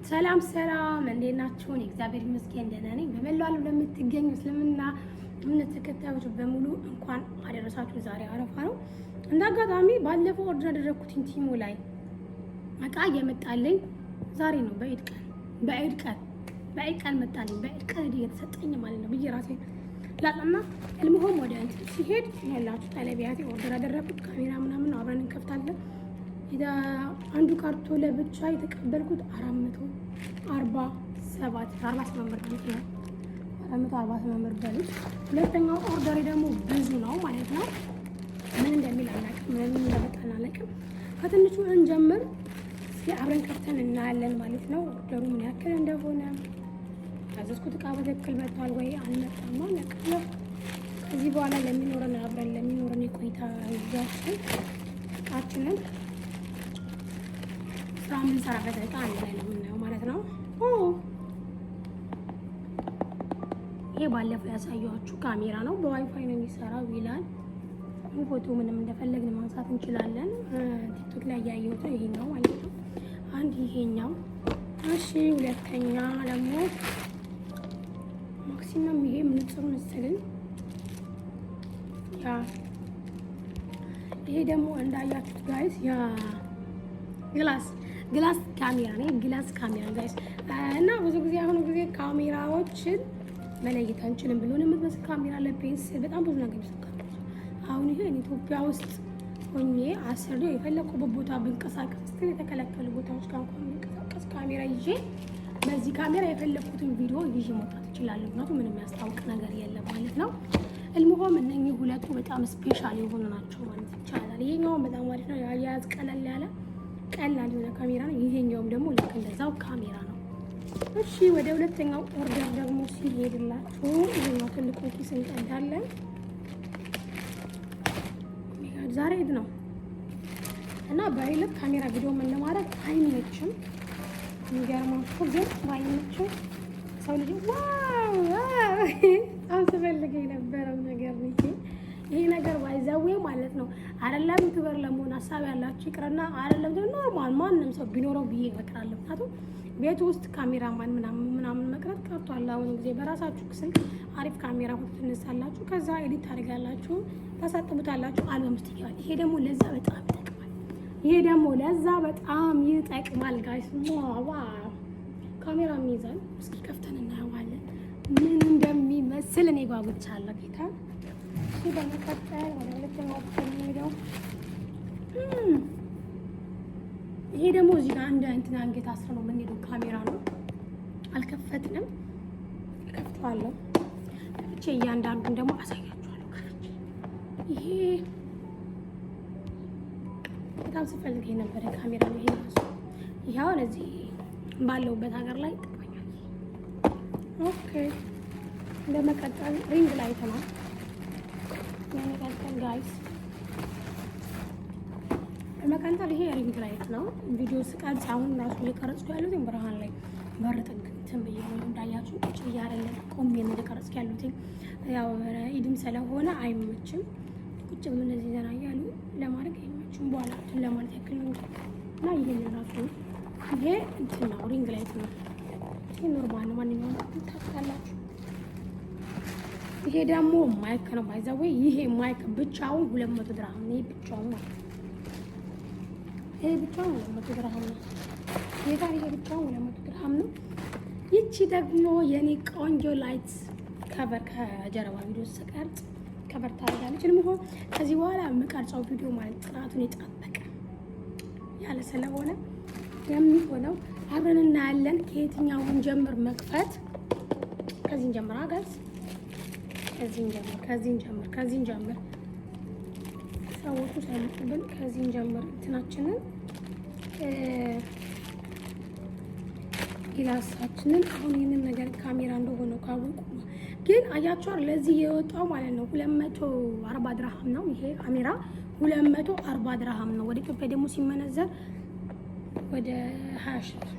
ሰላም ሰላም፣ እንዴት ናችሁ? እግዚአብሔር ይመስገን ደህና ነኝ። በመላው ዓለም ለምትገኙ እስልምና እምነት ተከታዮች በሙሉ እንኳን አደረሳችሁ። ዛሬ አረፋ ነው። እንደ አጋጣሚ ባለፈው order ያደረግኩትን ቲሙ ላይ እቃ እየመጣልኝ ዛሬ ነው። በኢድ ቀን፣ በኢድ ቀን፣ በኢድ ቀን መጣልኝ። በኢድ ቀን እየተሰጠኝ ማለት ነው ብዬ ራሴ ላጣና المهم ወደ እንትን ሲሄድ ያላችሁ ጠለቢያቴ order ያደረግኩት ካሜራ ምናምን ነው። አብረን እንከፍታለን። አንዱ ካርቶን ለብቻ የተቀበልኩት 447፣ 48 ብር ነው። 448 ብር በሉት። ሁለተኛው order ደግሞ ብዙ ነው ማለት ነው። ምን እንደሚል አናውቅም፣ ምን እንደመጣ አናውቅም። ከትንሹ እንጀምር እስኪ፣ አብረን ከፍተን እናያለን ማለት ነው። Order ኡ ምን ያክል እንደሆነ፣ ያዘዝኩት እቃ በትክክል መጥቷል ወይ አልመጣም አናውቅም። ከዚህ በኋላ ለሚኖረን፣ አብረን ለሚኖረን የቆይታ ጊዜያችን እቃችንን ስራ የምንሰራበት እቃ አንድ ላይ ነው የምናየው ማለት ነው። ይሄ ባለፈው ያሳየኋችሁ ካሜራ ነው። በዋይፋይ ነው የሚሰራው ይላል። ፎቶ ምንም እንደፈለግን ማንሳት እንችላለን። ቲክቶክ ላይ ያየሁት ነው ይሄኛው ማለት ነው። አንድ ይሄኛው። እሺ፣ ሁለተኛ ደግሞ maximum ይሄ ምንጽሩ መሰለኝ። Yeah፣ ይሄ ደግሞ እንዳያችሁት guys ያ glass ካሜራ ነው። Glass ካሜራ guys። እና ብዙ ጊዜ አሁኑ ጊዜ ካሜራዎችን መለየት አንችልም ብሎ የምትመስል ካሜራ ለፔንስ በጣም ብዙ ነገር የሚሰሩ ካሜራዎች። አሁን ይሄ ኢትዮጵያ ውስጥ ሆኜ አስሬው የፈለኩበት ቦታ ብንቀሳቀስ፣ ስትል የተከለከሉ ቦታዎች ጋር እንኳን ብንቀሳቀስ ካሜራ ይዤ በዚህ ካሜራ የፈለኩትን ቪዲዮ ይዤ መውጣት እችላለሁ። ምክንያቱም ምንም የሚያስታውቅ ነገር የለም ማለት ነው። المهم እነኚህ ሁለቱ በጣም special የሆኑ ናቸው ማለት ይቻላል። ይሄኛውም በጣም አሪፍ ነው። የአያያዝ ቀለል ያለ ቀላል የሆነ ካሜራ ነው። ይሄኛውም ደግሞ ልክ እንደዛው ካሜራ ነው። እሺ፣ ወደ ሁለተኛው order ደግሞ ሲሄድላችሁ ይሄኛው ትልቁ ኪስ እንቀዳለን። ዛሬ ኢድ ነው እና በይልቅ ካሜራ ቪዲዮ ምን ለማድረግ አይመችም። የሚገርማችሁ ግን ባይመችም ሰው ልጅ wow በጣም ስፈልግ የነበረው ነገር ነው ይሄ ነገር by the way ማለት ነው። አይደለም YouTuber ለመሆን ሀሳብ ያላችሁ ይቅርና አይደለም normal ማንም ሰው ቢኖረው ብዬ እመክራለሁ። ምክንያቱም ቤት ውስጥ ካሜራማን ምናምን ምናምን መቅረት ቀርቷል። አሁን ጊዜ በራሳችሁ ስልክ አሪፍ ካሜራ ፎቶ ትነሳላችሁ፣ ከዛ edit ታደርጋላችሁ፣ ታሳጥቡታላችሁ፣ አልበም ውስጥ ይገባል። ይሄ ደግሞ ለዛ በጣም ይጠቅማል። ይሄ ደግሞ ለዛ በጣም ይጠቅማል guys። Wow፣ ካሜራ የሚይዛል። እስኪ ከፍተን እናየዋለን ምን እንደሚመስል፣ እኔ ጓጉቻለሁ ጌታ። እሺ፣ በመቀጠል ወደ ሁለተኛው የሚሄደው ይሄ ደግሞ እዚህ ጋር እንደ እንትን አንገት አስረ ነው የምንሄደው ካሜራ ነው። አልከፈትንም፣ ከፍተዋለሁ። ከፍቼ እያንዳንዱን ደግሞ አሳያችኋለሁ። ከፍቼ ይሄ በጣም ስፈልግ የነበረ ካሜራ ነው። ይሄ ራሱ ይሄ አሁን እዚህ ባለሁበት ሀገር ላይ ይጠቅመኛል። Okay፣ በመቀጠል ring light ነው። በመቀጠል guys፣ በመቀጠል ይሄ ring light ነው። ቪዲዮ ስቀርጽ አሁን ራሱ እየቀረጽኩ ያሉት ብርሃን ላይ በር ጥግ እንትን ብዬ ነው። እንዳያችሁ ቁጭ ብዬ አይደለም፣ ቆሜ ነው እየቀረጽኩ ያሉት። ያው ኢድም ስለሆነ አይመችም። ቁጭ ብሎ እንደዚህ ዘና እያሉ ለማድረግ አይመችም። በኋላ እንትን ለማለት ያክል ነው እና ይሄንን ራሱ ይሄ እንትን ነው፣ ring light ነው። ይሄ normal ነው። ማንኛውም ታውቃላችሁ። ይሄ ደግሞ mic ነው። By the way ይሄ mic ብቻውን 200 ድርሃም ነው። ይሄ ብቻውን ማለት ነው። ይሄ ብቻውን 200 ድርሃም ነው። ይሄ ይሄ ብቻውን 200 ድርሃም ነው። ይቺ ደግሞ የኔ ቆንጆ light cover ከጀርባ ቪዲዮ ስቀርጽ cover ታደርጋለች። المهم ከዚህ በኋላ የምቀርጸው ቪዲዮ ማለት ጥራቱን የጠበቀ ያለ ስለሆነ የሚሆነው አብረን እናያለን። ከየትኛውን ጀምር መክፈት? ከዚህ እንጀምር guys፣ ከዚህ እንጀምር፣ ከዚህ እንጀምር፣ ከዚህ እንጀምር። ሰዎቹ ሳይመጡብን ከዚህ እንጀምር። እንትናችንን glass ኣችንን አሁን ይህንን ነገር ካሜራ እንደሆነ ካወቁ ግን አያቸዋል። ለዚህ የወጣው ማለት ነው 240 ድርሃም ነው። ይሄ ካሜራ 240 ድርሃም ነው። ወደ ኢትዮጵያ ደግሞ ሲመነዘር ወደ 20 ሺህ ብር፣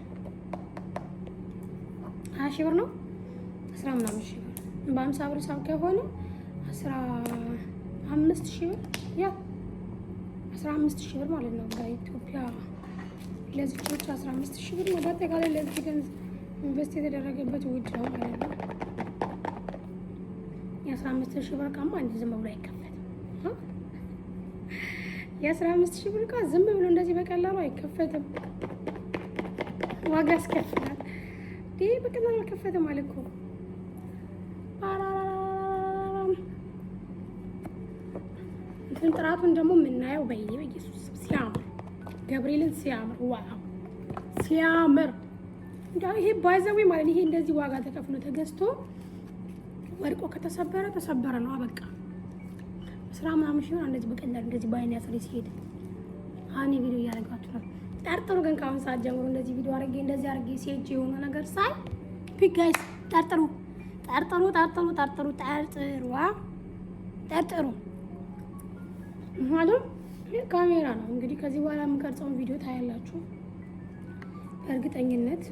20 ሺህ ብር ነው። አስራ ምናምን ሺህ ብር፣ በ50 ብር ሳብ ከሆነ 15 ሺህ ብር፣ yeah፣ 15 ሺህ ብር ማለት ነው በኢትዮጵያ። ለዚች ብቻ 15,000 ብር ነው። በአጠቃላይ ለዚህ ገንዘብ invest የተደረገበት ውድ ነው ማለት ነው። የ15,000 ብር እቃማ እንዲህ ዝም ብሎ አይከፈትም። የ15,000 ብር እቃ ዝም ብሎ እንደዚህ በቀላሉ አይከፈትም። ዋጋ ያስከፍላል። ይህ በቀላሉ አልከፈትም አለ እኮ። እንትን ጥራቱን ደግሞ የምናየው በኢየሱስ ሲያምር፣ ገብርኤልን ሲያምር፣ wow ሲያምር! እንዲያው ይሄ by the way ማለት ይሄ እንደዚህ ዋጋ ተከፍሎ ተገዝቶ ወድቆ ከተሰበረ ተሰበረ ነው፣ አበቃ። ስራ ምናምን ሲሆን እንደዚህ በቀላሉ እንደዚህ በአይን ያስሬ ሲሄድ አሁን ቪዲዮ እያደረጋችሁ ነው። ጠርጥሩ ግን ከአሁን ሰዓት ጀምሮ እንደዚህ ቪዲዮ አድርጌ እንደዚህ አድርጌ ሲሄድ የሆነ ነገር ሳይ big guys ጠርጥሩ፣ ጠርጥሩ፣ ጠርጥሩ፣ ጠርጥሩ፣ ጠርጥሩ፣ ጠርጥሩ ማለት ይህ ካሜራ ነው። እንግዲህ ከዚህ በኋላ የምቀርጸውን ቪዲዮ ታያላችሁ በእርግጠኝነት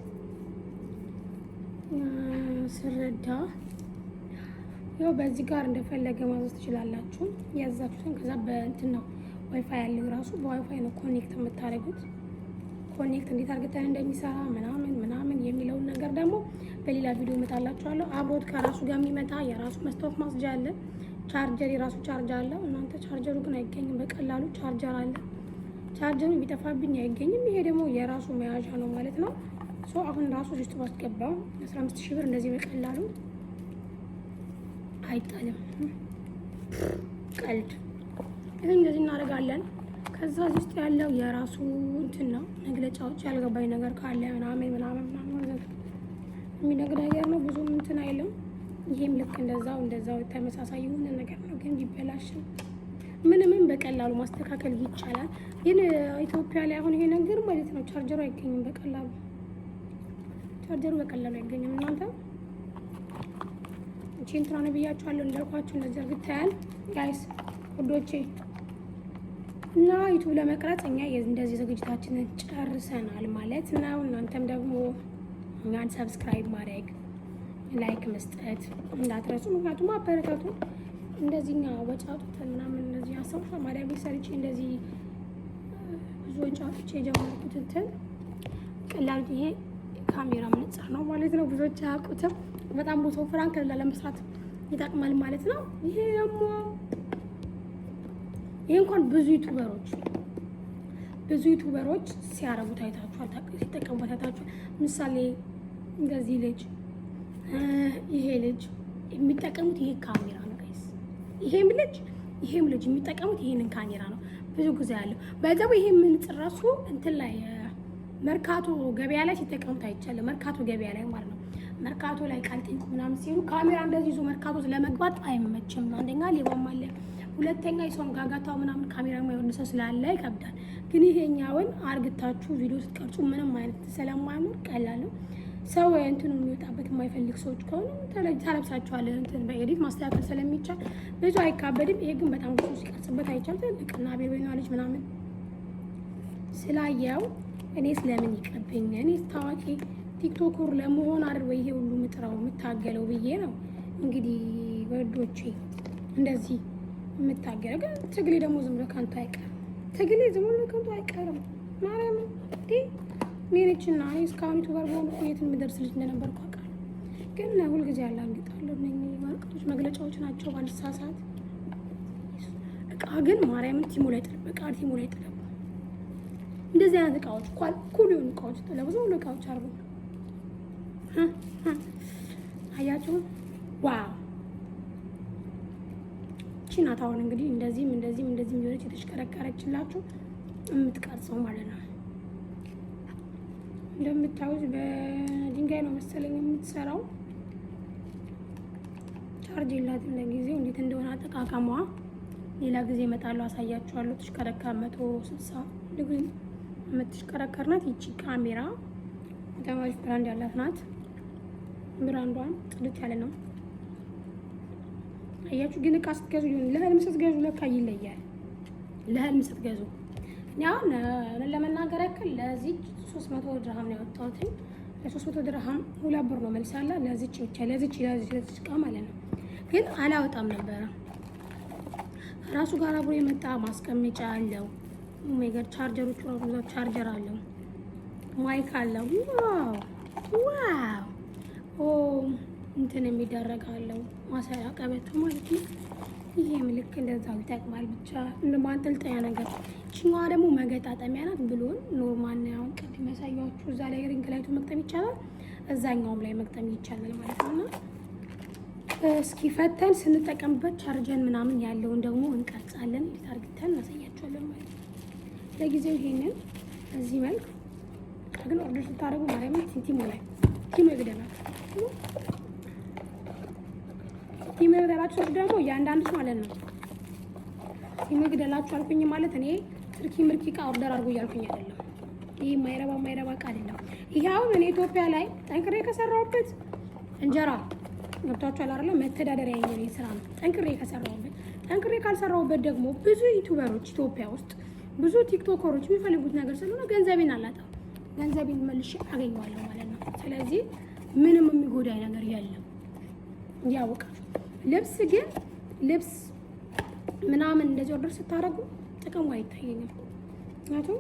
ስረዳ። ያው በዚህ ጋር እንደፈለገ ማዘዝ ትችላላችሁ ያዛችሁትን። ከዛ በእንትን ነው ዋይፋይ ያለው፣ ራሱ በዋይፋይ ነው connect የምታደርጉት። Connect እንዴት አድርገን እንደሚሰራ ምናምን ምናምን የሚለውን ነገር ደግሞ በሌላ ቪዲዮ እመጣላችኋለሁ። አብሮት ከራሱ ጋር የሚመጣ የራሱ መስታወት ማጽጃ አለ። ቻርጀር የራሱ ቻርጅ አለው። እናንተ ቻርጀሩ ግን አይገኝም በቀላሉ። ቻርጀር አለ። ቻርጀሩ ቢጠፋብኝ አይገኝም። ይሄ ደግሞ የራሱ መያዣ ነው ማለት ነው። So አሁን ራሱ ውስጥ ባስገባው 15 ሺህ ብር እንደዚህ በቀላሉ አይጣልም። ቀልድ። ይህ እንደዚህ እናደርጋለን። ከዛ እዚህ ውስጥ ያለው የራሱ እንትን ነው መግለጫዎች፣ ያልገባኝ ነገር ካለ ምናምን ምናምን ምናምን የሚነግር ነገር ነው። ብዙም እንትን አይልም። ይሄም ልክ እንደዛው እንደዛው ተመሳሳይ የሆነ ነገር ነው፣ ግን ቢበላሽም ምንምም በቀላሉ ማስተካከል ይቻላል። ግን ኢትዮጵያ ላይ አሁን ይሄ ነገር ማለት ነው ቻርጀሩ አይገኝም በቀላሉ፣ ቻርጀሩ በቀላሉ አይገኝም። እናንተ እቺ እንትና ነው ብያችኋለሁ። እንዳልኳችሁ እንደዚህ እርግታያል guys ውዶቼ እና YouTube ለመቅረጽ እኛ እንደዚህ ዝግጅታችንን ጨርሰናል ማለት ነው። እናንተም ደግሞ እኛን subscribe ማድረግ፣ like መስጠት እንዳትረሱ። ምክንያቱም አበረታቱ። እንደዚህ እኛ ወጪ አውጥተን ምናምን እንደዚህ አሰብሻ ማዳም ቤት ሰርቼ እንደዚህ ብዙ ወጪ አውጥቼ የጀመርኩት እንትን ቀላል ይሄ ካሜራ መነጽር ነው ማለት ነው። ብዙዎች አያውቁትም። በጣም ብዙ ፍራንክ ለመስራት ይጠቅማል ማለት ነው። ይሄ ደግሞ ይሄ እንኳን ብዙ YouTuber ኦች ሲያረጉት አይታችኋል፣ ሲጠቀሙበት አይታችኋል። ምሳሌ እንደዚህ ልጅ፣ ይሄ ልጅ የሚጠቀሙት ይሄ ካሜራ ነው guys። ይሄም ልጅ የሚጠቀሙት ይሄንን ካሜራ ነው ብዙ ጊዜ ያለው። በዛው ይሄ መነጽር ራሱ እንትን ላይ መርካቶ ገበያ ላይ ሲጠቀሙት አይቻልም። መርካቶ ገበያ ላይ ማለት ነው። መርካቶ ላይ ቃልጤንቁ ምናምን ሲሉ ካሜራ እንደዚህ ይዞ መርካቶ ለመግባት አይመችም። አንደኛ ሌባም አለ፣ ሁለተኛ የሰውን ጋጋታው ምናምን ካሜራ የማይወድ ሰው ስላለ ይከብዳል። ግን ይሄኛውን አርግታችሁ ቪዲዮ ስትቀርጹ ምንም አይነት ስለማይኖር ቀላል ነው። ሰው እንትኑ የሚወጣበት የማይፈልግ ሰዎች ከሆኑ ታለብሳቸዋለህ። እንትን በ edit ማስተካከል ስለሚቻል ብዙ አይካበድም። ይሄ ግን በጣም ብዙ ሲቀርጽበት አይቻል። ትልቅና ቤቤና ልጅ ምናምን ስላየው እኔ ስለምን ይቅርብኝ፣ እኔ ታዋቂ TikToker ለመሆን አይደል ወይ ይሄ ሁሉ ምጥረው የምታገለው ብዬ ነው እንግዲህ ወዶቼ እንደዚህ የምታገለው። ግን ትግሌ ደግሞ ዝም ብሎ ከንቱ አይቀርም። ትግሌ ዝም ብሎ ከንቱ አይቀርም። ማርያም እንዴ እኔ ነችና እኔ እስካሁን YouTuber በሆኑ የት የምደርስ ልጅ እንደነበርኩ አውቃለሁ። ግን ሁልጊዜ ያላግጣለሁ። እነኚህ ወረቀቶች መግለጫዎች ናቸው ባልሳሳት። እቃ ግን ማርያምን Temu ላይ ጥለብ፣ እቃ Temu ላይ ጥለቡ። እንደዚህ አይነት እቃዎች cool የሆኑ እቃዎች ጥለቡ። ዝም ብሎ እቃዎች አርጉ። አያችሁ? Wow፣ እቺ ናት አሁን እንግዲህ እንደዚህም እንደዚህም እንደዚህም የሆነች የተሽከረከረችላችሁ የምትቀርጸው ማለት ነው። እንደምታዩት በድንጋይ ነው መሰለኝ የምትሰራው። ቻርጅ የላትም ለጊዜው። እንዴት እንደሆነ አጠቃቀሟ ሌላ ጊዜ እመጣለሁ አሳያችኋለሁ። ትሽከረከር 160 ዲግሪ የምትሽከረከር ናት። ይቺ ካሜራ በጣም አሪፍ brand ያላት ናት። Brand ዷን ጽድት ያለ ነው። አያችሁ ግን እቃ ስትገዙ ይሁን ለህልም ስትገዙ ለካ ይለያል። ለህልም ስትገዙ እኔ አሁን ለመናገር ያክል ለዚች 300 ድርሃም ነው ያወጣሁት። ለ300 ድርሃም 2 ብር ነው መልሳላ ለዚች ብቻ ለዚች እቃ ማለት ነው። ግን አላወጣም ነበረ። ራሱ ጋር አብሮ የመጣ ማስቀመጫ አለው። Oh my God፣ charger ኦቹ ራሱ ቻርጀር አለው። Mic አለው። Wow wow! ኦ እንትን የሚደረግ አለው፣ ማሰሪያ ቀበቶ ማለት ነው። ይሄም ልክ እንደዛው ይጠቅማል። ብቻ እንደ ማንጠልጠያ ነገር። ይችኛዋ ደግሞ መገጣጠሚያ ናት። ብሎን normal ነው። አሁን ቅድም ያሳያችሁ እዛ ላይ ring light ኡ መግጠም ይቻላል፣ እዛኛውም ላይ መግጠም ይቻላል ማለት ነው። እና እስኪ ፈተን ስንጠቀምበት ቻርጀን ምናምን ያለውን ደግሞ እንቀርጻለን፣ እንዴት አድርገን እናሳያቸዋለን ማለት ነው። ለጊዜው ይሄንን በዚህ መልክ ግን order ስታደርጉ ማርያምን ቲሞ ላይ ቲሞ ይግደላችሁ፣ ቲሞ ይግደላችሁ ደግሞ እያንዳንዱ ማለት ነው። ቲሞ ይግደላችሁ አልኩኝ ማለት እኔ ትርኪ ምርኪ እቃ order አድርጎ እያልኩኝ አይደለም። ይህ የማይረባ የማይረባ እቃ አይደለም። ይሄ አሁን እኔ ኢትዮጵያ ላይ ጠንክሬ ከሰራሁበት እንጀራ ገብቷችኋል አይደለ? መተዳደሪያ የኔ ስራ ነው። ጠንክሬ ከሰራሁበት፣ ጠንክሬ ካልሰራሁበት ደግሞ ብዙ YouTuber ኦች ኢትዮጵያ ውስጥ ብዙ TikToker ኦች የሚፈልጉት ነገር ስለሆነ ገንዘቤን አላጣም፣ ገንዘቤን መልሼ አገኘዋለሁ ማለት ነው። ስለዚህ ምንም የሚጎዳኝ ነገር የለም። ያውቃችሁ። ልብስ ግን ልብስ ምናምን እንደዚህ order ስታደርጉ ጥቅሙ አይታየኝም። ምክንያቱም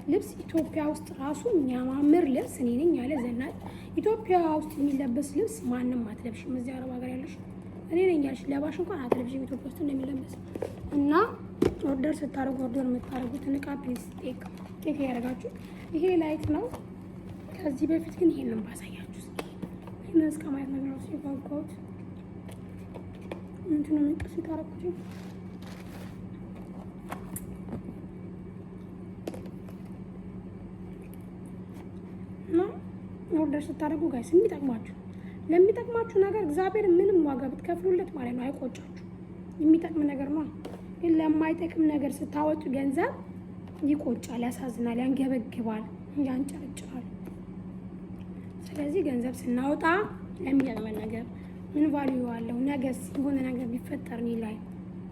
ልብስ ኢትዮጵያ ውስጥ ራሱ የሚያማምር ልብስ እኔ ነኝ ያለ ዘናጭ ኢትዮጵያ ውስጥ የሚለበስ ልብስ ማንም አትለብሽም። እዚህ አረብ ሀገር ያለሽ እኔ ነኝ ያለሽ ለባሽ እንኳን አትለብሽም ኢትዮጵያ ውስጥ እንደሚለበስ። እና order ስታደርጉ order የምታደርጉትን እቃ please check check ያደርጋችሁ። ይሄ light ነው። ከዚህ በፊት ግን ይሄንን ባሳያችሁ፣ ይሄንን እስከ ማየት ነገር ራሱ የጓጓሁት እንትኑ ምንቅስ ታረኩት። እና order ስታደርጉ guys የሚጠቅማችሁ ለሚጠቅማችሁ ነገር እግዚአብሔር ምንም ዋጋ ብትከፍሉለት ማለት ነው አይቆጫችሁ። የሚጠቅም ነገር ነው። ግን ለማይጠቅም ነገር ስታወጡ ገንዘብ ይቆጫል፣ ያሳዝናል፣ ያንገበግባል፣ ያንጨረጭራል። ስለዚህ ገንዘብ ስናወጣ ለሚጠቅመን ነገር ምን value አለው? ነገስ የሆነ ነገር ቢፈጠር እኔ ላይ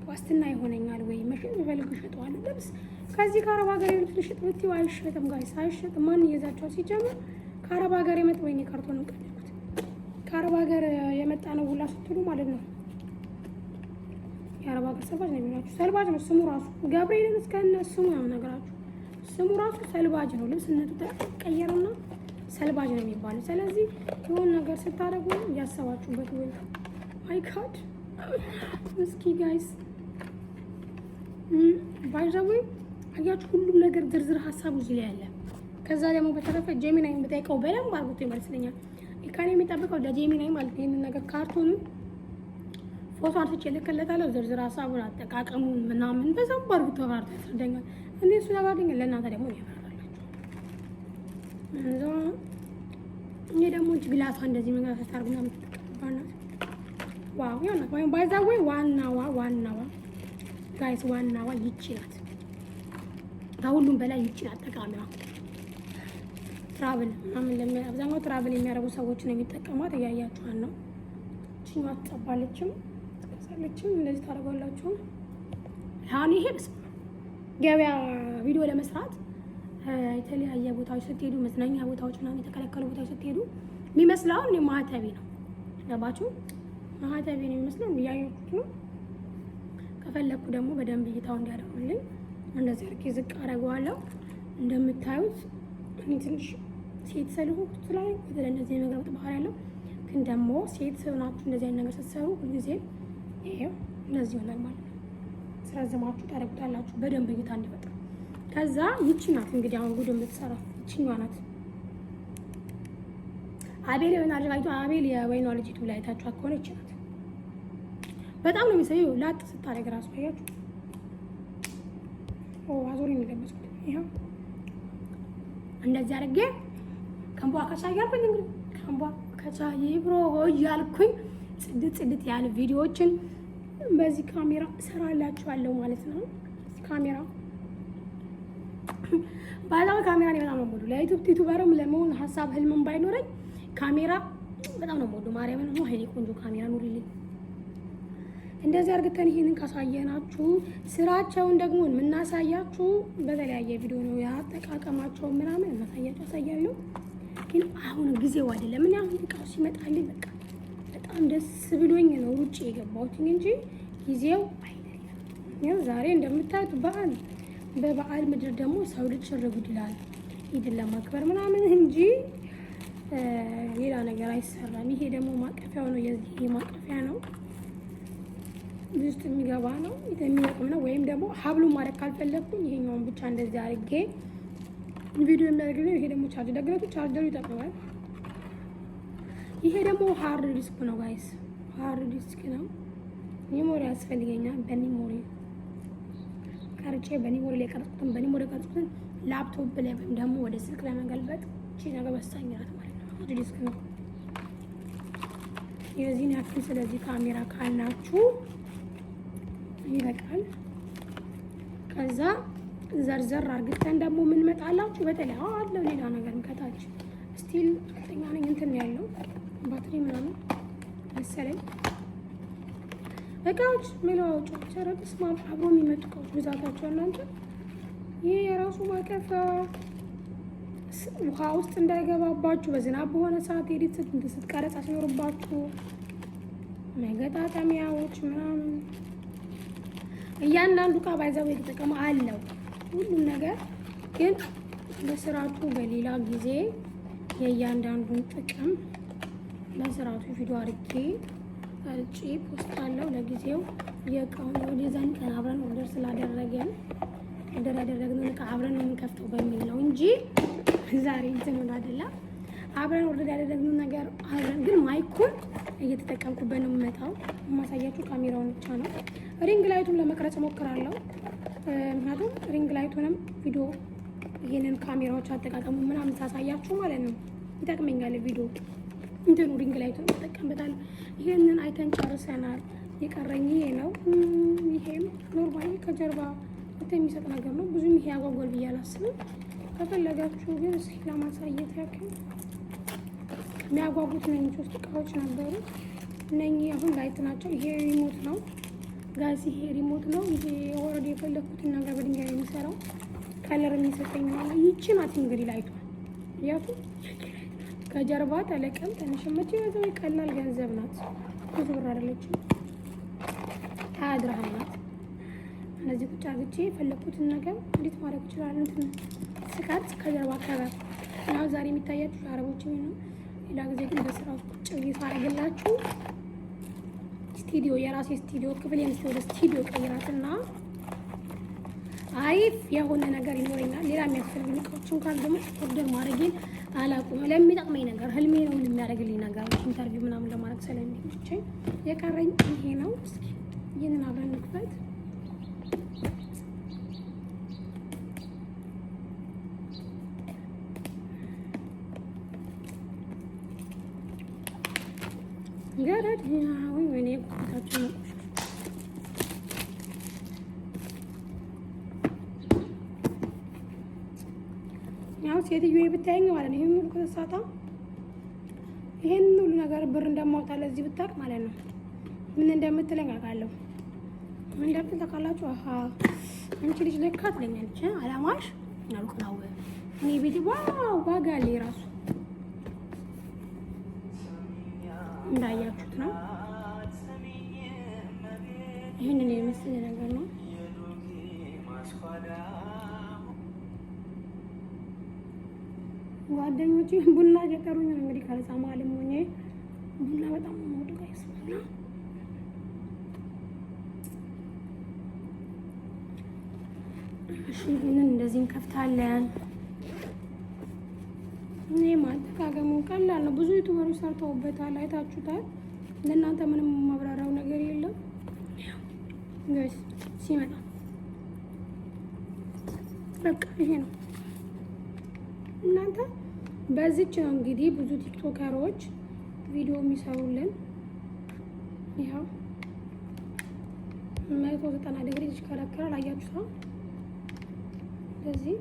ዋስትና ይሆነኛል ወይ? መሸጥ ብፈልግ እሸጠዋለሁ። ልብስ ከዚህ ከአረብ ሀገር የሉት ልሽጥ ብትይው አይሸጥም guys፣ አይሸጥም። ማን ይገዛቸዋል? ሲጀምር ከአረብ ሀገር የመጣ፣ ወይኔ ካርቶንም ቀደድኩት። ከአረብ ሀገር የመጣ ነው ሁላ ስትሉ ማለት ነው የአረብ ሀገር ሰልባጅ ነው የሚሏችሁ። ሰልባጅ ነው ስሙ ራሱ። ገብርኤልን እስከነ ስሙ ነው ነገራችሁ። ስሙ ራሱ ሰልባጅ ነው። ልብስነቱ ተቀየረና ሰልባጅ ነው የሚባለው። ስለዚህ የሆነ ነገር ስታደርጉ እያሰባችሁበት ወይ my God። እስኪ guys by the way አያችሁ፣ ሁሉም ነገር ዝርዝር ሀሳቡ እዚህ ላይ አለ። ከዛ ደግሞ በተረፈ Gemini ን ብጠይቀው በደንብ አድርጎ ይመልስልኛል። ከኔ የሚጠብቀው ለ Gemini ማለት ነው ይህንን ነገር ካርቶኑን ፎቶ አንስቼ እልክለታለሁ። ዝርዝር ሀሳቡን አጠቃቀሙን ምናምን በዛም አድርጎ ተብራርቶ ያስረዳኛል። እኔ እሱ ያባርኛል፣ ለእናንተ ደግሞ ያብራራላችሁ። እዛ ይሄ ደግሞ ግላሷ እንደዚህ መንገድ ስታርጉና የምትጠቀምባት ናት። Wow ያው ወይም by the way ዋናዋ ዋናዋ guys ዋናዋ ይቺ ናት። ከሁሉም በላይ ይቺ ናት ጠቃሚዋ። Travel ምናምን አብዛኛው travel የሚያደርጉ ሰዎች ነው የሚጠቀሟት። እያያችኋን ነው። ይችኛዋ ትጠባለችም ትቀሳለችም። እንደዚህ ታደርጓላችሁ። አሁን ይሄ ገበያ ቪዲዮ ለመስራት የተለያየ ቦታዎች ስትሄዱ፣ መዝናኛ ቦታዎች ምናምን የተከለከሉ ቦታዎች ስትሄዱ የሚመስለው አሁን ማህተቤ ነው። ገባችሁ? ማህተቤ ነው የሚመስለው። እያያችሁት ነው። ከፈለግኩ ደግሞ በደንብ እይታው እንዲያደርጉልኝ እንደዚህ አድርጌ ዝቅ አደርገዋለሁ። እንደምታዩት እኔ ትንሽ ሴት ስለሆንኩ ላይ ወደ እንደዚህ የመግለጥ ባህሪ ያለው ግን ደግሞ ሴት ሆናችሁ እንደዚህ አይነት ነገር ስትሰሩ ሁልጊዜ ይሄው እንደዚህ ይሆናል ማለት ነው። ስረዝማችሁ ታደርጉታላችሁ በደንብ እይታ እንዲፈጥር። ከዛ ይቺ ናት እንግዲህ አሁን ጉድ የምትሰራው ይቺኛዋ ናት። አቤል የወይኗ ልጅ አይቶ አቤል የወይኗ ልጅ YouTube ላይ አይታችኋት ከሆነ ይቺ ናት። በጣም ነው የሚሰየው። ላጥ ስታደርግ ራሱ አያችሁ። ኦ አዞሪ ነው የለበስኩት። ይኸው እንደዚህ አድርጌ ከምቧ ከቻ እያልኩኝ እንግዲህ ከምቧ ከቻ ይብሮ እያልኩኝ ጽድት ጽድት ያሉ ቪዲዮዎችን በዚህ ካሜራ እሰራላችኋለሁ ማለት ነው። ካሜራ ባላው ካሜራ ነው በጣም ነው የምወደው። ለ YouTube YouTuber ም ለመሆን ሀሳብ ህልምም ባይኖረኝ ካሜራ በጣም ነው የምወደው። ማርያምን ነው ሀይሌ ቆንጆ ካሜራ ኑሪልኝ። እንደዚህ አርግተን ይሄንን ካሳየናችሁ ስራቸውን ደግሞ የምናሳያችሁ በተለያየ ቪዲዮ ነው። ያጠቃቀማቸው ምናምን እናሳያችሁ አሳያለሁ። ግን አሁን ጊዜው አይደለም። እኔ አሁን እቃው ሲመጣልኝ በቃ በጣም ደስ ብሎኝ ነው ሩጬ የገባሁት እንጂ ጊዜው አይደለም። ያው ዛሬ እንደምታዩት በዓል፣ በበዓል ምድር ደግሞ ሰው ልጅ ሽር ጉድ ይላል። ኢድን ለማክበር ምናምን እንጂ ሌላ ነገር አይሰራም። ይሄ ደግሞ ማቀፊያው ነው። የዚህ ማቀፊያ ነው ውስጥ የሚገባ ነው፣ የሚጠቅም ነው። ወይም ደግሞ ሀብሉ ማድረግ ካልፈለግኩኝ ይሄኛውን ብቻ እንደዚህ አድርጌ ቪዲዮ የሚያደርግልኝ። ይሄ ደግሞ ቻርጅ ደግነቱ ቻርጀሩ ይጠቅማል። ይሄ ደግሞ hard disk ነው guys፣ hard disk ነው። Memory ያስፈልገኛል። በ memory ቀርጬ በ memory ላይ ቀርጽኩትን በ memory ቀርጽኩትን ላፕቶፕ ላይ ወይም ደግሞ ወደ ስልክ ለመገልበጥ እቺ ነገር ወሳኝ ናት ማለት ነው። Hard disk ነው። የዚህን ያክል ስለዚህ ካሜራ ካልናችሁ ይበቃል። ከዛ ዘርዘር አርግተን ደግሞ ምን መጣላችሁ? በተለይ አለው ሌላ ነገርም ከታች still እርግጠኛ ነኝ እንትን ያለው ባትሪ ምናምን መሰለኝ። እቃዎች መለዋወጫዎች፣ ኧረ በስመ አብ አብሮ የሚመጡ እቃዎች ብዛታቸው እናንተ። ይህ የራሱ ማቀፊያ ውሃ ውስጥ እንዳይገባባችሁ በዝናብ በሆነ ሰዓት edit ስትቀረጻ ሲኖርባችሁ መገጣጠሚያዎች ምናምን እያንዳንዱ እቃ ባይዛው የተጠቀመ አለው ሁሉም ነገር ግን በስርዓቱ በሌላ ጊዜ የእያንዳንዱን ጥቅም በስርዓቱ ቪዲዮ አድርጌ ቀርጬ post አለው። ለጊዜው የእቃውን የዛን ቀን አብረን order ስላደረገን order ያደረግነውን እቃ አብረን ነው የምንከፍተው በሚል ነው እንጂ ዛሬ እንትን አይደለም። አብረን order ያደረግነው ነገር አብረን ግን mic ኡን እየተጠቀምኩበት ነው የምመጣው። የማሳያችሁ ካሜራውን ብቻ ነው። Ring light ኡን ለመቅረጽ እሞክራለሁ። ምክንያቱም ring light ኡንም ቪዲዮ ይሄንን ካሜራዎች አጠቃቀሙ ምናምን ሳሳያችሁ ማለት ነው ይጠቅመኛል። ቪዲዮ እንትኑ ring light ኡን እጠቀምበታለሁ። ይሄንን አይተን ጨርሰናል። የቀረኝ ይሄ ነው። ይሄም normally ከጀርባ እንትን የሚሰጥ ነገር ነው። ብዙም ይሄ ያጓጓል ብዬ አላስብም። ከፈለጋችሁ ግን እስኪ ለማሳየት ያክል የሚያጓጉት እነኚህ ሶስት እቃዎች ነበሩ። እነኚህ አሁን light ናቸው። ይሄ remote ነው guys፣ ይሄ remote ነው። ይሄ already የፈለግኩትን ነገር በድንጋይ ነው የሚሰራው። Color የሚሰጠኝ ማለት ይቺ ናት እንግዲህ light ቷል ያቱ ከጀርባ ተለቀም ተንሽመች ይዘው ቀላል ገንዘብ ናት። ብዙ ብር አይደለችም። 20 ድርሃም ናት። እነዚህ ቁጭ አርግቼ የፈለግኩትን ነገር እንዴት ማድረግ ይችላል። እንትን ስቀርጽ ከጀርባ cover ያው ዛሬ የሚታያችሁ አረቦች ነው። ሌላ ጊዜ ግን በስራ ቁጭ ብዬ ሳደርግላችሁ ስቱዲዮ የራሴ ስቱዲዮ ክፍል ወደ ስቱዲዮ ቀይራትና አሪፍ የሆነ ነገር ይኖረኛል። ሌላ የሚያስፈልጉ እቃዎች እንኳን ደግሞ order ማድረጌን አላቁም። ለሚጠቅመኝ ነገር ህልሜ ነው የሚያደርግልኝ ነገር interview ምናምን ለማድረግ ስለሚመቸኝ የቀረኝ ይሄ ነው። እስኪ ይህንን አብረን እንክፈት። ገረድ ወይ ወይኔ ጉዳቸው ነው። ያው ሴትዮ ብታየኝ ማለት ነው ይሄን ሁሉ ከተሳታ ይሄን ሁሉ ነገር ብር እንደማውጣ ለዚህ ብታውቅ ማለት ነው ምን እንደምትለኝ አውቃለሁ። ምን እንደምትል ታውቃላችሁ? አሃ አንቺ ልጅ ለካ ትለኛለች። አላማሽ አልኩ ነው እኔ ቤቴ wow ዋጋ አለ የራሱ እንዳያችሁት ነው። ይህንን የመሰለ ነገር ነው። ጓደኞቼ ቡና እየጠሩኝ ነው። እንግዲህ ከዛ መሀልም ሆኜ ቡና በጣም ነው የምወደው guys። ቡና እሺ፣ ይህንን እንደዚህ እንከፍታለን። እኔ ማጠቃቀሙ ቀላል ነው። ብዙ YouTuber ኦች ሰርተውበታል፣ አይታችሁታል። ለእናንተ ምንም ማብራሪያው ነገር የለም guys። ሲመጣ በቃ ይሄ ነው። እናንተ በዚች ነው እንግዲህ ብዙ TikToker ኦች ቪዲዮ የሚሰሩልን። ይኸው 190 ዲግሪ ይሽከረከራል። አያችሁታ። እንደዚህ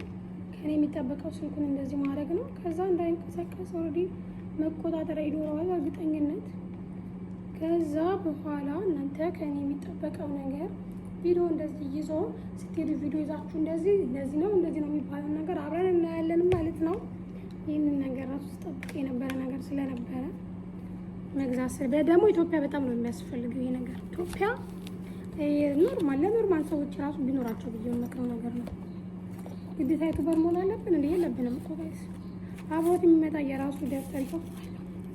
ከኔ የሚጠበቀው ስልኩን እንደዚህ ማድረግ ነው። ከዛ እንዳይንቀሳቀስ already መቆጣጠሪያ ይኖረዋል እርግጠኝነት። ከዛ በኋላ እናንተ ከኔ የሚጠበቀው ነገር ቪዲዮ እንደዚህ ይዞ ስትሄዱ ቪዲዮ ይዛችሁ እንደዚህ እንደዚህ ነው እንደዚህ ነው የሚባለው ነገር አብረን እናያለን ማለት ነው። ይህንን ነገር ራሱ ስጠብቅ የነበረ ነገር ስለነበረ መግዛት ስለ ደግሞ ኢትዮጵያ በጣም ነው የሚያስፈልገው ይሄ ነገር። ኢትዮጵያ normal ለ normal ሰዎች ራሱ ቢኖራቸው ብዬ የምመክረው ነገር ነው። ግዴታ YouTuber መሆን አለብን እንዴ? የለብንም እኮ guys። አብሮት የሚመጣ የራሱ ደብተር ይኸው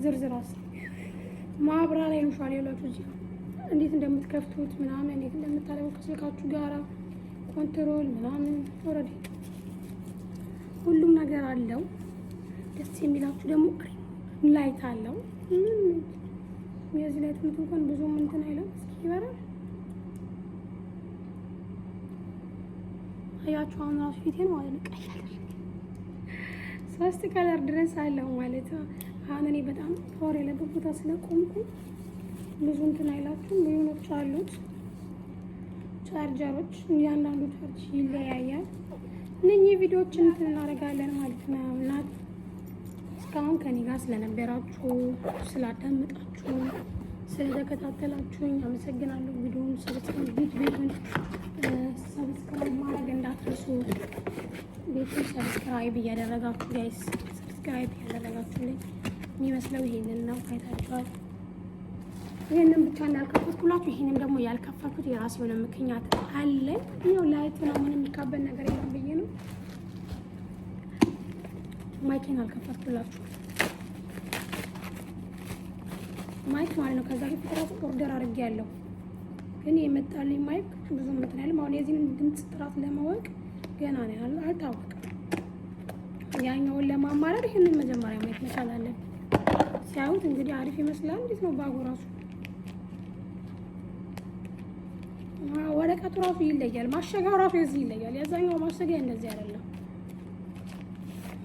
ዝርዝር ማብራሪያ ይሉሻል ያሏችሁ እዚህ እንዴት እንደምትከፍቱት ምናምን፣ እንዴት እንደምታደርጉ ከስልካችሁ ጋራ control ምናምን already ሁሉም ነገር አለው። ደስ የሚላችሁ ደግሞ light አለው። የዚህ light እንኳን ብዙም እንትን አይለም። እስኪ ይበራል። አያችሁ አሁን ራሱ ፊቴን ማለት ነው ቀይ አደረገ። ሶስት color ድረስ አለው ማለት ነው። አሁን እኔ በጣም power ያለበት ቦታ ስለቆምኩ ብዙ እንትን አይላችሁም። ሊሆኖች አሉት ቻርጀሮች፣ እያንዳንዱ ቻርጅ ይለያያል። እነኚህ ቪዲዮዎችን እንትን እናደርጋለን ማለት ነው። እና እስካሁን ከኔ ጋር ስለነበራችሁ፣ ስላዳመጣችሁ፣ ስለተከታተላችሁኝ አመሰግናለሁ። ቪዲዮውን subscribe ቤቱን subscribe ማድረግ እንዳትረሱ። ቤቱን subscribe እያደረጋችሁ guys፣ subscribe እያደረጋችሁልኝ የሚመስለው ይሄንን ነው። አይታችኋል። ይህንን ብቻ እንዳልከፈትኩላችሁ ይህንን ደግሞ ያልከፈትኩት የራስ የሆነ ምክንያት አለ። ያው light ነው፣ ምንም የሚካበድ ነገር የለም ብዬ ነው mic ኤን አልከፈትኩላችሁ። Mic ማለት ነው። ከዛ በፊት ራሱ order አድርጌያለሁ፣ ግን የመጣልኝ mic ብዙ እንትን አይልም። አሁን የዚህን ድምፅ ጥራት ለማወቅ ገና ነው አልታወቅም። ያኛውን ለማማረር ይህንን መጀመሪያ ማየት መቻል አለብን። ሲያዩት እንግዲህ አሪፍ ይመስላል። እንዴት ነው bag ኡ ራሱ ወረቀቱ ራሱ ይለያል። ማሸጊያው ራሱ የዚህ ይለያል። የዛኛው ማሸጊያ እንደዚህ አይደለም።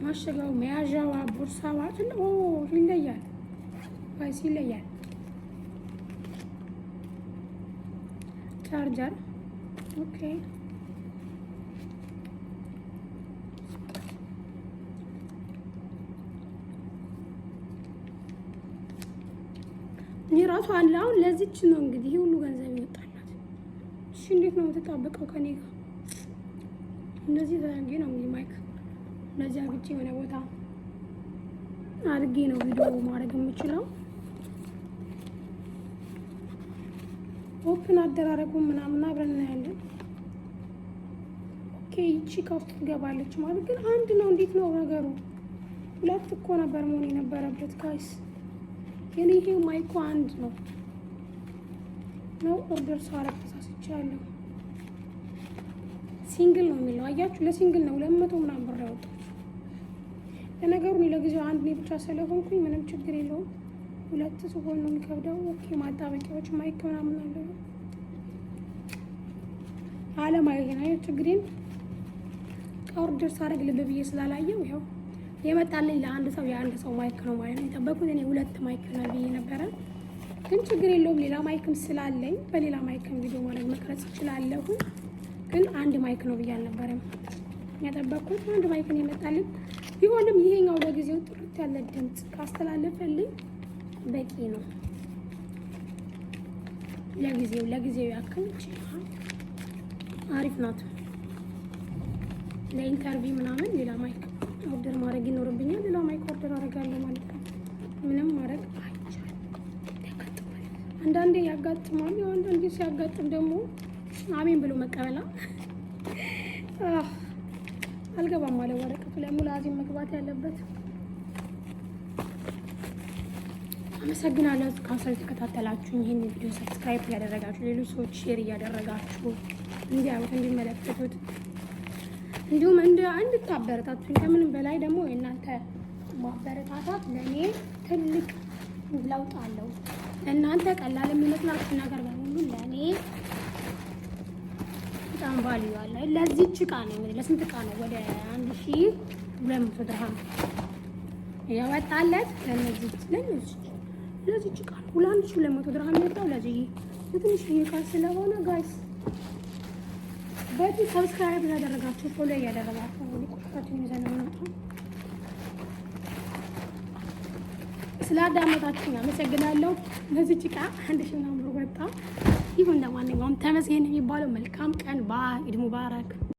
ማሸጊያው፣ መያዣዋ፣ ቦርሳዋ ይለያል። Guys ይለያል። Charger okay። ይህ ራሱ አለ። አሁን ለዚች ነው እንግዲህ ይህ ሁሉ ገንዘብ ይወጣላት። እሺ እንዴት ነው የምትጣበቀው ከኔ ጋር? እንደዚህ ተደርጌ ነው እንግዲህ mic እንደዚህ አግጬ የሆነ ቦታ አድርጌ ነው ቪዲዮ ማድረግ የምችለው። Open አደራረጉ ምናምን አብረን እናያለን። Okay ይቺ ከውስጥ ትገባለች ማለት ግን አንድ ነው። እንዴት ነው ነገሩ? ሁለት እኮ ነበር መሆን የነበረበት guys። ግን ይሄ mic ኡ አንድ ነው ነው order ሳረግ ተሳስቻለሁ። Single ነው የሚለው አያችሁ፣ ለ single ነው 200 ምናምን ብር ያወጣሁት። ለነገሩ እኔ ለጊዜው አንድ እኔ ብቻ ስለሆንኩኝ ምንም ችግር የለውም። ሁለት ሲሆን ነው የሚከብደው። Okay ማጣበቂያዎች mic ምናምን አለው አለማየት ነው ችግሬን። Order ሳረግ ልብ ብዬ ስላላየው ይኸው የመጣልኝ ለአንድ ሰው የአንድ ሰው mic ነው ማለት ነው። የጠበኩት እኔ ሁለት mic ነው ብዬ ነበረ፣ ግን ችግር የለውም። ሌላ mic ም ስላለኝ በሌላ mic ም ቪዲዮ ማድረግ መቅረጽ እችላለሁ። ግን አንድ mic ነው ብዬ አልነበረም የጠበኩት። አንድ mic ነው የመጣልኝ። ቢሆንም ይሄኛው ለጊዜው ጥርት ያለ ድምፅ ካስተላለፈልኝ በቂ ነው። ለጊዜው ያክል አሪፍ ናት። ለ interview ምናምን ሌላ mic order ማድረግ ይኖርብኛል። ሌላ mic order አደርጋለሁ ማለት ነው። ምንም ማድረግ አይቻልም። ያጋጥማል፣ አንዳንዴ ያጋጥማል። ያው አንዳንዴ ሲያጋጥም ደግሞ አሜን ብሎ መቀበላ። አልገባም አለ ወረቀቱ ላይ ሙላዚም መግባት ያለበት። አመሰግናለሁ እስካሁን ስለተከታተላችሁ። ይህን ቪዲዮ subscribe እያደረጋችሁ ሌሎች ሰዎች share እያደረጋችሁ እንዲያዩት እንዲመለከቱት እንዲሁም እንድታበረታቱኝ ከምንም በላይ ደግሞ የእናንተ ማበረታታት ለእኔ ትልቅ ለውጥ አለው። ለእናንተ ቀላል የሚመስላችሁ ነገር በሙሉ ለእኔ በጣም value አለው። ለዚህች እቃ ነው እንግዲህ ለስንት እቃ ነው? ወደ 1200 ድርሃም ያወጣለት ለዚህች እቃ ነው። 1200 ድርሃም የወጣው ለዚህ ለትንሽ እቃ ስለሆነ guys በዚህ subscribe እያደረጋችሁ follow እያደረጋችሁ እንግዲህ ቆሻሻችን ይዘን ነው። ስላዳመጣችሁኝ አመሰግናለሁ። ለዚች እቃ 1000 ምናምን ብር ወጣ። ይሁን ለማንኛውም ተመስገን የሚባለው። መልካም ቀን። Bye። ኢድ ሙባረክ።